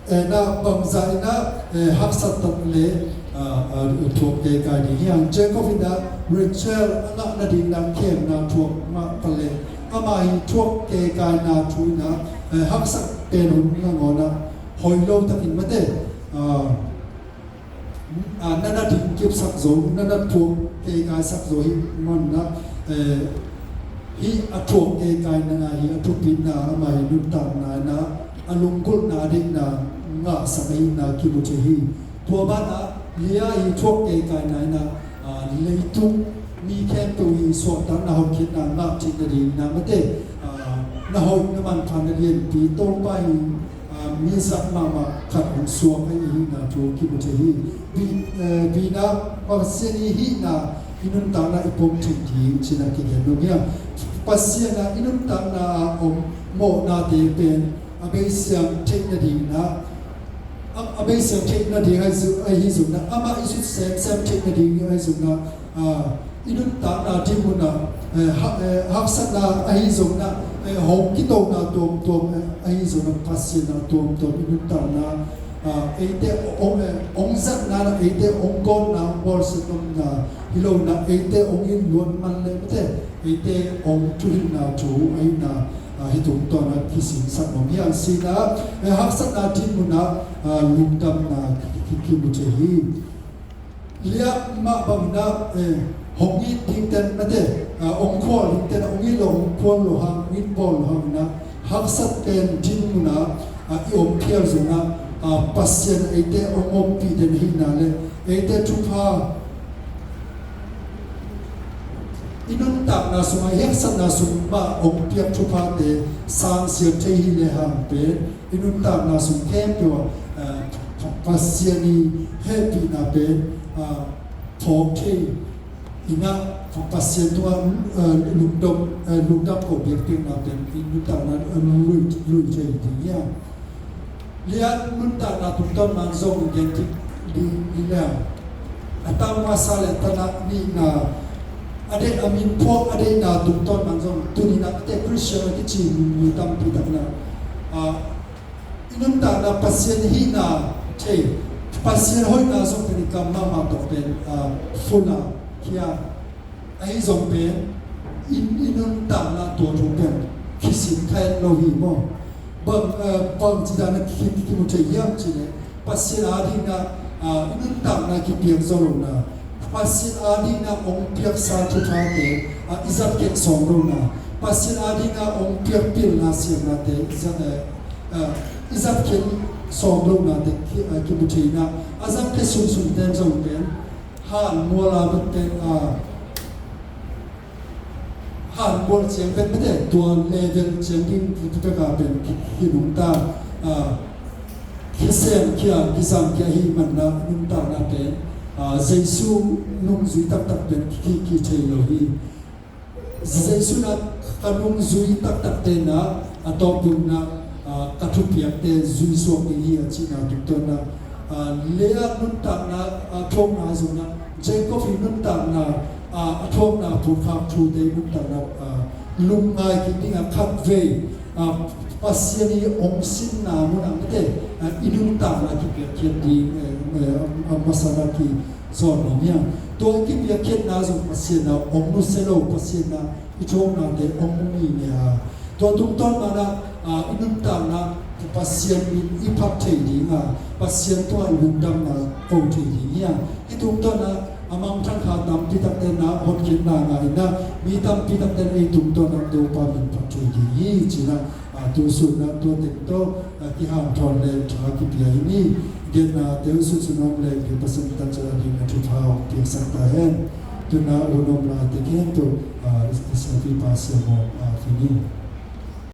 Eh, na bangzah in ah, eh, haksat tak le, ah, ah, thuak keikai ding hiam. Jacob in ah Rachel a ngah nading in ah khemna thuak mah ta le, amah i thuak keikaina thu in ah, eh, haksat pen hun nangawn ah hoih lo takin mate, ah, ah, na na dingkipsak zo, na na thuak keikaisak zo hi man in ah, eh, hih a thuak keikaina hi a thupitna amah i nuntakna in ah a lunggulhna deihna ngahsak ahihna kimu thei hi. Tua banah Leah i thuak keikaina in ah, ah, leitung mi khempeuh i suahtakna hotkhiatna ngah theih nading in ah mate, ah, na hoih na manpha na lianpi Topa i, ah, mi zat mahmah khat hong suak ahihna thu kimu thei hi. Bi, eh, bina Pasian i hihna i nuntakna i pom theih ding cih in ah kigen nuam hiam. Pasian ah i nuntakna a om mawhnate pen a beisiang theih nading in ah, a, a beisiang theih nading ahi zu-, ahi zong in ah, amah i sut semsem theih nading ahi zong in ah, ah, i nuntakna dinmun ah, eh, ha-, eh, haksatna ahi zong in ah, eh, hong kitona tuamtuam, eh, ahi zong in ah, Pasian ah tuamtuam i nuntakna, ah, eite hong, eh, hong zatna in ah, eite hong gawnna, hong bawlsiatna hi lo in ah, eite hong inluan man le mate, eite hong thuhilhna thu ahihna, ah, hih tungtawn ah kisinsak nuam hiam. Sin ah, eh, haksatna dinmun ah, ah, lungdamna ki, ki, kimu thei hi. Leah mah bangin ah, eh, hong it dingten mate, ah, hong khual dingten, hong it lo, hong khual lo hang, hong it bawl lo hang in ah, haksat pen dinmun ah, ah, i om phial zong ah, ah, Pasian eite hong ompih den ahihna le, eite thupha i nuntakna sungah, i haksatna sung mah hong piak thuphate sangsiat thei hi le hang pen, i nuntakna sung khempeuh ah, eh, Pasian i hehpihna pen, eh, phawk thei in ah, Pasian tungah, eh, lungdam, eh, lungdam ko biakpiakna pen i nuntakna, eh, lui, lui thei ding hiam. Leah nuntakna tungtawn mah zong gen kik ding hi leng, a tang masa le a tang nihna A deih a min phuak a deihna tungtawn man zong tuni-in ah te Christian a kici mi tampi tak in ah, ah, i nuntakna Pasian hihna thei, Pasian hoihna zong pen i kam mahmah tawh pen, ah, full a khia. Ahi zong pen i, i nuntakna tua thu pen kisin kha het lo hi maw? Bang, ah, bang ci dan a ki, ki, kimu thei hiam cih leh Pasian adingin ah, ah, i nuntakna kipiak zo lohna, Pasian adingin ah hong piaksa thuthate, ah, i zat khen sawm lohna, Pasian adingin ah hong piak pilna siamnate i zat, eh, ah, i zat khen sawm lohnate ki, ah, kimu thei in ah, a zat khe sunsun ten zong pen han mual a vet pen, ah, han mual ciang pen mete tua level ciang ding pek a pen hi nungta, ah, kisem kia, kisam kia hi man in ah nuntakna pen, ah, Jesu nungzui taktak pen ki, ki thei lo hi. Jesu in ah ka nungzui taktakte in ah a tawpna, ah, ka thupiakte zui suak ding hi a cihna tungtawn in ah, ah, Leah nuntakna, ah, thuakna zong in ah Jacob i nuntakna, ah, a thuakna pumkhak thute i nuntakna, ah, lungngai kik ding a khatvei, ah, Pasian i hong sinna mun ah mete, ah, i nuntakna kipiakkhiat ding, eh, eh, a masa in ah ki zawh nuam hi a. Tua i kipiakkhiatna zong Pasian in ah hong nusia lo, Pasian in ah i thuaknate hong mu ngitnget a. Tua tungtawn man in ah, ah, i nuntakna Pasian min i phat thei ding a, Pasian tungah lungdamna ko thei ding hi a. Hih tungtawn in ah a mangthang kha tampi takte in ah hotkhiatna ngah in ah, mi tampi takte in ah ei tungtawn in ah Topa min phat thei ding hi ci in ah, ah, tu sun in ah tua teng tawh, ah, kihanthawn le tha kipia hi ni. Gennate uh sutsun om le, Pasian tangchan a ding a thupha hong piaksak ta hen. Tu in ah hun om late khempeuh, ah, i siapipa siamo, ah, ki ni.